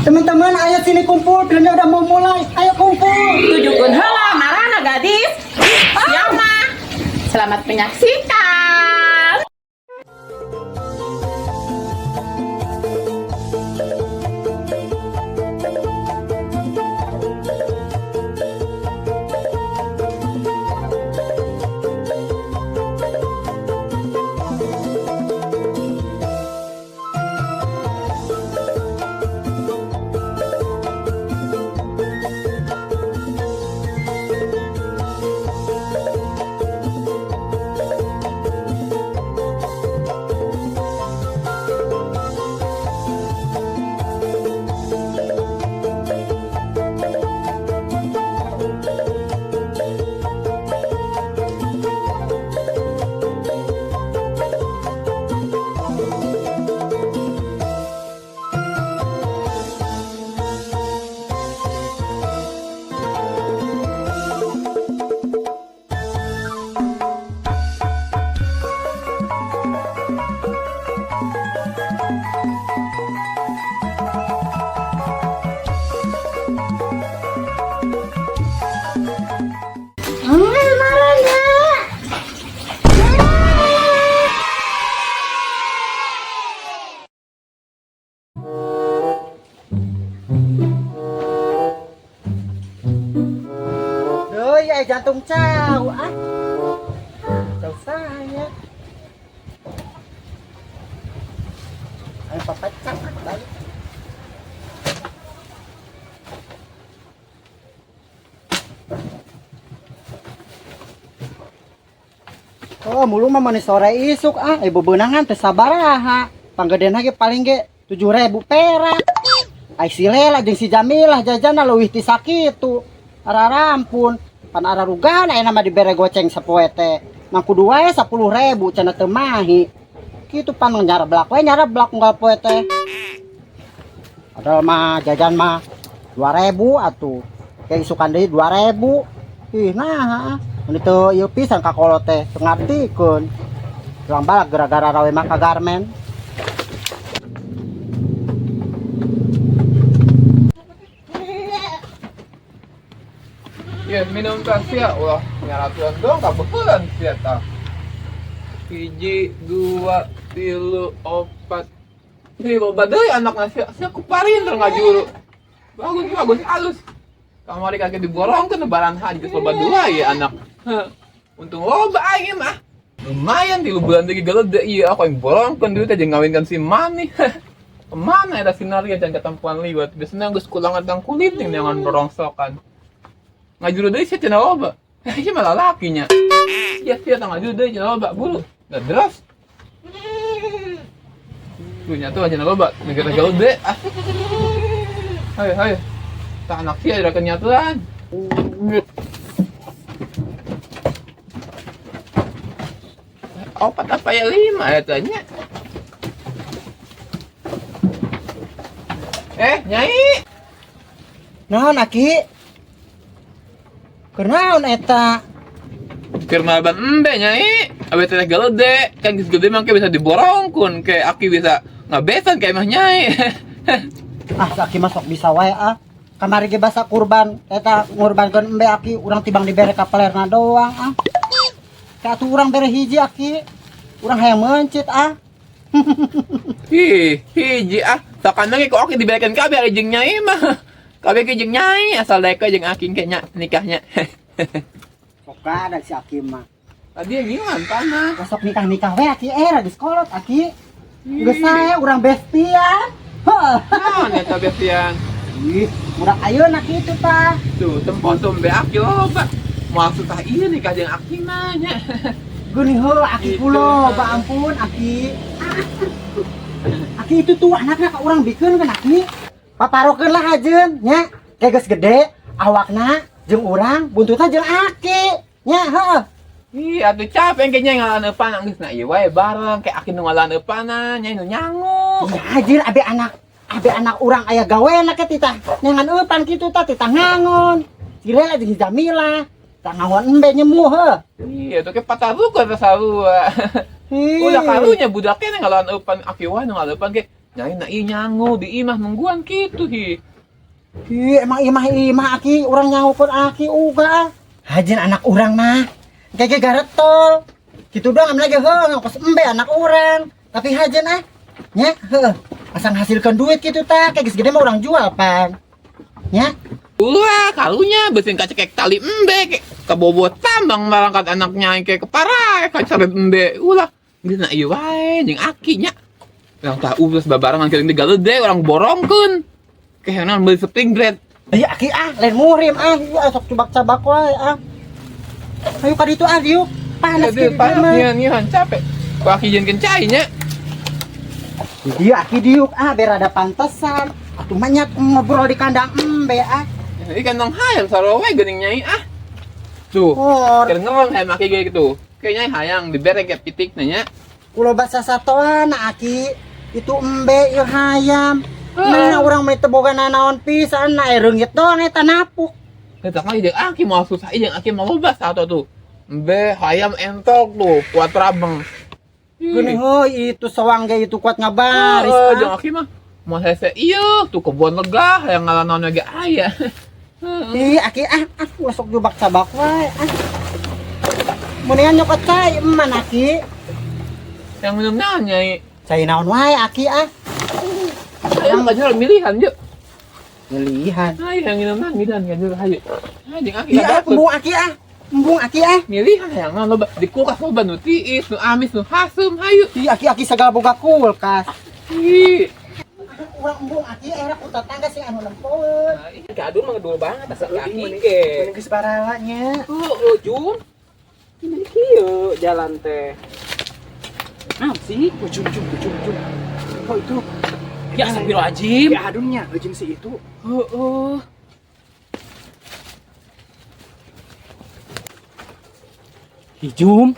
Teman-teman, ayo sini kumpul, filmnya udah mau mulai. Ayo kumpul. Tujukeun heula marana gadis. Siapa? Selamat menyaksikan. Duh, ya jantung cau ah. Jauh saya. Ayo papacang ah, balik. Oh, mulu mah mani sore isuk ah, ibu beunangan teh sabaraha. Panggedena ge paling ge 7.000 perak. Ai si Lela jeung si Jamilah jajana leuwih ti sakitu. Ararampun, pan ararugan aya mah dibere goceng sapoe teh. Mang kudu wae 10.000 cenah teu mahi. Kitu pan nyarablak we nyarablak unggal poe teh. Padahal mah jajan mah 2.000 atuh. Kayak isukan deui 2.000. Ih nah, mun teu ieu pisan ka kolot teh, teu ngartikeun. Tulang balak gara-gara rawe mah ka garmen. Ya, minum tas ya. Wah, nyaratuan dong, kabetulan sia ta. 1, 2, 3, 4. Ih, loba deui anakna sia. Sia kuparin teu ngajuru. Bagus, bagus, halus. Kamari kagak diborongkeun lebaran haji geus loba dua ya anak. Heh. Untung loba aing mah. Lumayan 3 bulan deui gelede ieu aku yang borongkeun duit aja ngawinkan si Mani. Kemana eta sinaria jangan ketempuan liwat. Biasanya geus kulangan tang kulit nih jangan borongsokan. Ngajuru deui sia cenah loba. Sia malah lakinya. Sia sia tang ngajuru deui cenah loba buru. Da deras. Tuh nya tuh cenah loba negara gede ah. Hayo hayo. Tah anak sia ira kenyatuan. Opat apa ya 5 eta nya. Nyai. Naon aki? Kunaon eta? Keur malaban embe nyai, awe teh gede, kan geus gede mah bisa diborongkeun, ke aki bisa ngabesan ka imah nyai. Ah, aki mah sok bisa wae ah. Kamari ge basa kurban, eta ngurbankeun embe aki, urang tibang dibere ka pelerna doang ah. Ka atuh urang bere hiji aki. Urang hayang meuncit ah. Ih, hiji ah. Sakana ge ku aki diberekeun kabeh ari jeung nyai mah. Kabeh ge jeung nyai asal daek jeung aki ke nya nikahnya. Sok ada si aki mah. Tadi yang gimana tanah? Sok nikah-nikah we aki era geus kolot aki. Geus sae urang bestian. Heuh. Naon eta bestian? Ih, urang ayeuna kitu tah. Tuh, tempo tumbe aki loba. Maksud tah ieu nikah jeung aki mah nya. Geuning heula aki Gitu, kulo, nah. ba ampun aki. Aki itu tuh anakna ka urang bikeun kan aki. Paparokeun lah hajeun nya. Kayak geus gede awakna jeung urang buntutna jeung aki. Nya heuh. Ih, atuh capek kayaknya ngalan eupan geus na ieu wae bareng kayak aki nu ngalan eupana nya nu nyangu. Ya hajeun abe anak urang aya gawena ke titah. Nyangan eupan kitu tah titah ngangon. Si Lela jeung si Jamila. Tah ngangon embe nyemu heuh. Iya, tuh ke patarukeun teh sarua. Ih. Ulah karunya budaknya ngalan eupan aki wae nu ngalan eupan ke Nyai na ieu nyangu di imah nungguan kitu hi. Ih, emang imah-imah aki, urang nyangukeun aki uga ah. Hajin anak urang mah. Kayak garetol. Gitu doang amna ge heuh ngokos embe anak urang. Tapi hajin ah. Nya, heuh. Asa ngahasilkeun duit kitu tah, kayak geus gede mah urang jual pan. Nya. Ulah, kalunya beusin kacekek tali embe ke kabobot tambang barangkat anak nyai ke keparai kacaret embe. Ulah, geus na ieu wae jeung aki nya. Urang tah geus babarengan kieu digalede urang borongkeun. Kehenan beli spring bread. Ih, aki ah, lain murim ah, ieu sok cubak-cabak wae ah. Ayo ka ditu ah, diuk. Panas Aduh, kieu panas mah. nyian nyian capek. Ku aki jieunkeun cai nya. Dia aki diuk ah, biar ada pantesan. Atuh mah nya ngobrol di kandang embe ah. Ini kandang hayam sarua we geuning nyai ah. Tuh, Hor, keur ngerong hayam aki ge gitu. Kayaknya hayang dibere ke pitik nya. Kulo basa satoan aki itu embe ieu hayam. Nah, urang mah teu boga nanaon pisan, nah reungit doang eta napuk. Eta mah jeung aki moal susah jeung aki mah loba sato tuh. Embe hayam entok tuh, kuat rabeng. Geuning heuy itu sewang ge itu kuat ngabaris Heeh, ah. jeung aki mah moal hese ieu tuh kebun lega hayang ngalanon ge aya. Ih, aki ah, ah ulah sok jubak cabak wae ah. Mendingan nyokot cai eman aki. Yang minum naon nyai? Cai naon wae aki ah. Hayang kajual milihan yuk. Milihan. Hayu yang minum naon milihan kajual hayu. Hayu jeung aki Iya, kadapet. embung aki ah. Embung aki ah. Milihan hayang naon loba di kulkas loba nu tiis, nu amis, nu haseum hayu. Ih, aki-aki segala boga kulkas. Ih. Urang embung aki era ku tetangga sing anu nempoeun. Gadun mah ngedul banget asa kaki ge. Mending geus baralanya. Heueuh, Jum. Gimana kieu jalan teh? Nah, sih, Ujung, ujung, ujung, ujung. Kok itu? Ya astagfirullahaladzim. Ya adunnya, ujung si itu. Heeh. Ih, Jum.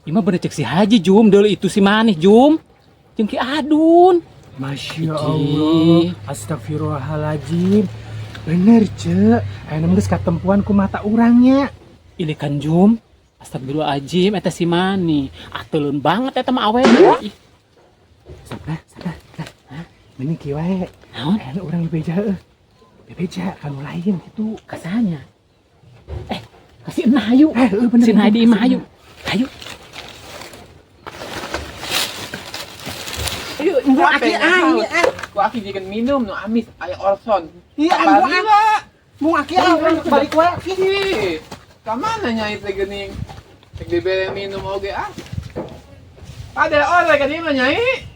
Ima bener cek si Haji, Jum. Deuleu itu si Manih, Jum. Jeung Ki Adun. Masya Allah. Astagfirullahaladzim. Bener, Cek. Ayeuna geus katempuan ku mata urangnya. Ini kan, Jum. Astagfirullahaladzim, eta si Mani. Ateleun banget eta mah awewe. Ih, Sabar, sabar. Nah, mending kieu wae. naon? Ayeuna urang bebeja heueuh. Bebeja kanu lain gitu. Kasanya. Eh, kasih enah hayu. Eh, heueuh bener. Si Nah di imah hayu. Hayu. Ayo, Embung aki ah, ini ah. Ku aki jieun minum nu amis aya Orson. Ih, embung ah. Embung aki ah, urang balik wae aki. Ih, ka mana nyai teh geuning? Rek dibere minum oge ah. Ada oleh ka dieu mah nyai.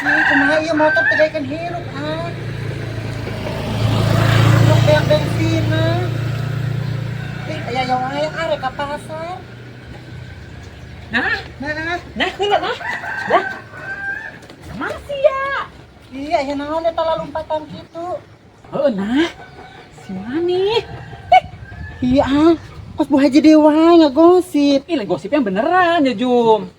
Ih, kumaha ieu motor teh gaekeun hirup ah. Hirup beak bensin ah. Ih, aya yang wae ah rek ka pasar. Nah, Nah, nah heula nah. Nah. Masih ya. iya aya naon eta lalumpatan kitu. Heeh, nah. Si Mani. Iya ah, kos Bu Haji dewa ngagosip. Ih, gosip yang beneran ya, Jum.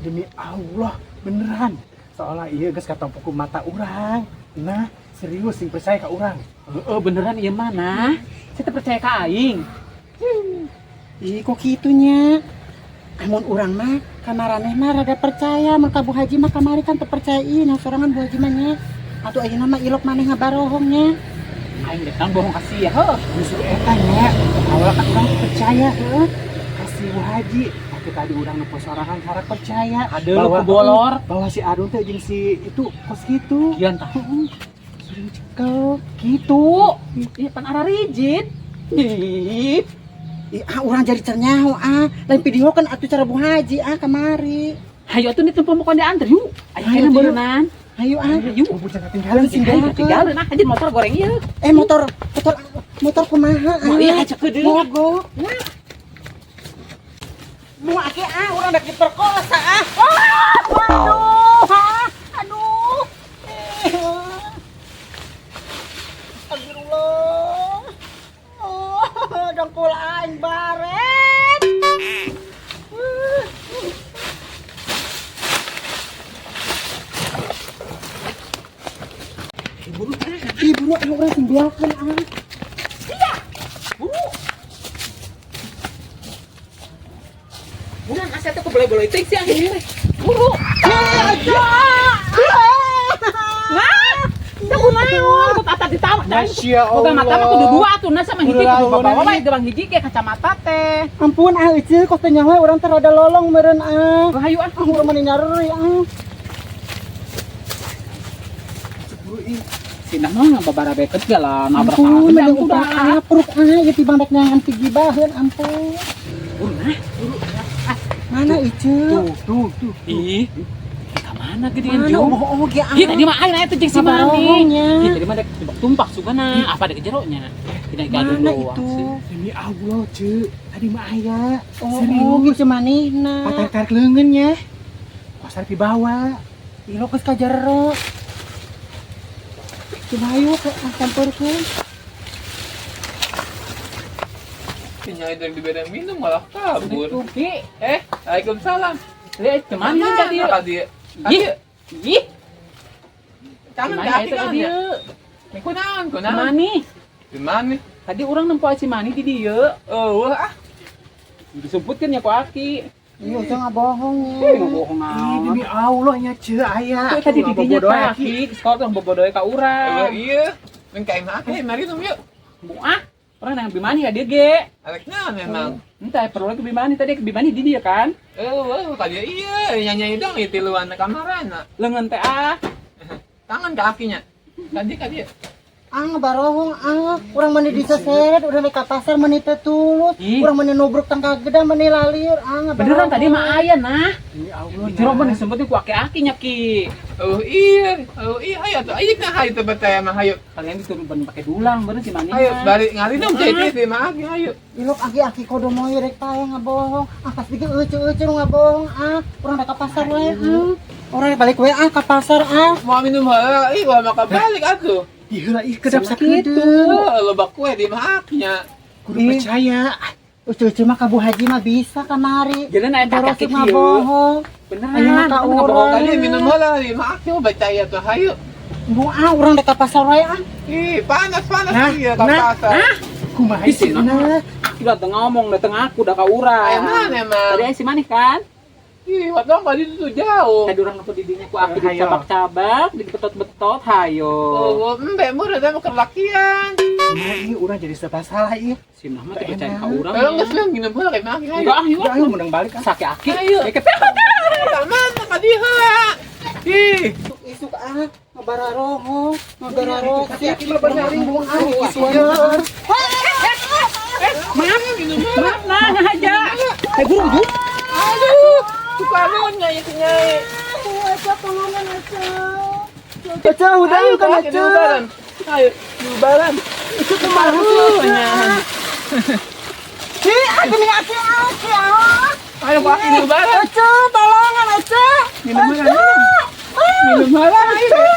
Demi Allah, beneran. Seolah iya geus katempo ku mata urang. Nah, serius sing percaya ka urang. Heeh, beneran ieu mah nah. Saya teh percaya ka aing. Ih, kok kitunya? Amun urang mah kamaraneh mah rada percaya mun ka Bu Haji mah kamari kan teu percaya ieu nya sorangan Bu Haji mah nya. Atuh ayeuna mah ilok maneh ngabarohongnya. Aing dek bohong ka sia, heuh. Justru eta nya, awal kan urang teu percaya heuh. Kasih Bu Haji, tapi tadi urang nu sorangan karek percaya. Aduh, ku bolor. Bahwa si Adun teh jeung si itu kos kitu. Kian tah. Suruh cekel. Gitu. Ih, pan ara rigid. Ih, Ih, ah urang jadi cernyaho ah. Lain video kan atuh cara Bu Haji ah kamari. Hayu atuh nih tempo mau diantar yuk. Ayo Hayu, kena yuk. berenang. Hayu ah. Hayu. Oh, bocah ketinggalan sih. Ayo tinggalin ah, anjir motor goreng ieu. Eh motor motor motor kumaha ah? Wah, iya cek deui. Mogok. Mu aki ah urang dek diperkosa ah. Ah, waduh. Ah, aduh. Eh, Astagfirullah. Oh, dengkul aing baret. Ih, buru ah urang sing biakeun ah. Buruan asa teh ku boleh-boleh teh sih anjing. Buru. Nah, teh kunaon ku tata ditawa. Masya Boga mata mah kudu Allah. dua tuh, nah sama hiji kudu Kudu bawa lawan bae gebang hiji ge kacamata teh. Ampun ah Ece, kos teh nyaho urang teh rada lolong meureun ah. Hayu ah. Ah, urang mah nyareri ah. Si nah mah babarabekeun jalan nabrak Ampun, mending mending udah apruk ah, ieu tibang rek neangan ti gibaheun ampun. Buru nah. Mana Ece? Tuh, tuh, tuh. Ih, ka mana gedean Mana Jum? oh ge ah. Ih, tadi mah aing aya teh jeung si Mani. Ngabarohongnya. Ih, tadi mah dek tumpak sugana, apa ada kejeronya. Tidak gaduh Mana doang itu? sih. Demi Allah, Ceu. Tadi mah aya. Oh, Serius. oh, si manehna. Tarik-tarik leungeunnya. Kosar dibawa. Ih, lo geus ka jero. Coba ayo ke ah, sampeurkeun. Si Nyai dari diberi minum malah kabur. Ki, Eh, waalaikumsalam. eh kemana Mana tadi? Ka dieu? Ih, ih, Kangen kemana ka aki eta kan tadi? ya? Kunaon, kunaon? Kemana? Di mana? Tadi orang nempo si Mani di dieu. Oh, ah. Disebutkan ya ku Aki. Iya, Ece ngabohong Eh, ya. bohong Ih, amat. demi Allah nya Ceu aya. Tuh tadi didinya Bobodoy, ka Aki, sekolah tuh bobodoy ka Oh, urang. iya. Neng ka imah aki, mari tuh yuk. Bu ah, orang yang Bimani ya dia ge. Arek naon emang? Entah perlu ke Bimani tadi ke Bimani di dia kan. Eh, wah, ka dieu iya, nyanyi dong ieu tiluan kamarana. Lengan teh ah. Tangan ka akinya. Tadi ka dieu. Ah, ngabarohong ah. Urang meni diseseret, urang ka pasar meni teh tulus. Ih. Urang meni nubruk tangka gede meni lalir. Ah, ngabarohong. Beneran tadi mah aya nah. Demi Allah. Di jero mah disebutnya ku aki-akinya Ki. Oh iya, oh iya, ayo tuh, ayo nah, hayu tuh percaya mah, hayu. Kalian disuruh ban pakai dulang bener si Mani. Ayo, balik ngali dong, jadi di mah aki, ayo. Ilok aki-aki kodo moy rek pae ngabohong. Ah, pas bikin euceu-euceu nu ngabohong ah. Urang rek ka pasar we ah. Urang rek balik we ah ka pasar ah. Mau minum heula, ih, gua mau balik atuh. Ih, heula ih kedap Sama sakedeung. Oh, loba kue di mah akinya. Kudu percaya. Euceu-euceu mah ka Bu Haji mah bisa kamari. Jadi aya Terus aki-aki kieu. ngabohong. Beneran. Ayo mah ka kan ngabohong urang. Tadi minum heula di mah aki, mau percaya tuh, hayu. Bu ah urang rek ka pasar we ah. Ih, panas panas Nah, iya ka nah. pasar. Kumaha Ih, sih nah. nah? Aki dateng ngomong, dateng aku dah ka urang. Ayo mana emang? Tadi aya si Mani kan? Ih, waktu tadi itu tuh jauh. Tadi orang nempo di dinya ku aki Hayo. dicabak-cabak, dibetot-betot, hayo. Oh, embe murah dah mau kelakian. Kumaha ih urang jadi serba salah ih. Si Nah mah teu percaya Enak. ka urang. Kalau nggak sih minum heula kayak mah aki, hayu. Enggak ah, yuk. Udah ayo mendang balik ah. Sake aki. Ayo. Ya ketemu. Sama ka dieu heula. Ih, Isuk ah ngabararohong, ngabararosik. Aki mah bener. Bu ah isuan. Maaf, maaf nah ngahaja. Eh guru, Ju. aduh, suka lu nyai si nyai. Aca tolongan Aca. Aca udah Ayo, yuk kan Kak, Aca. diubaran. Ayo, diubaran. Itu kumaha sih Aca? Ci, aku nih aki aki ah. Ayo, Pak, diubaran. Aca tolongan Aca. Minum heula, minum. Minum heula, ayo.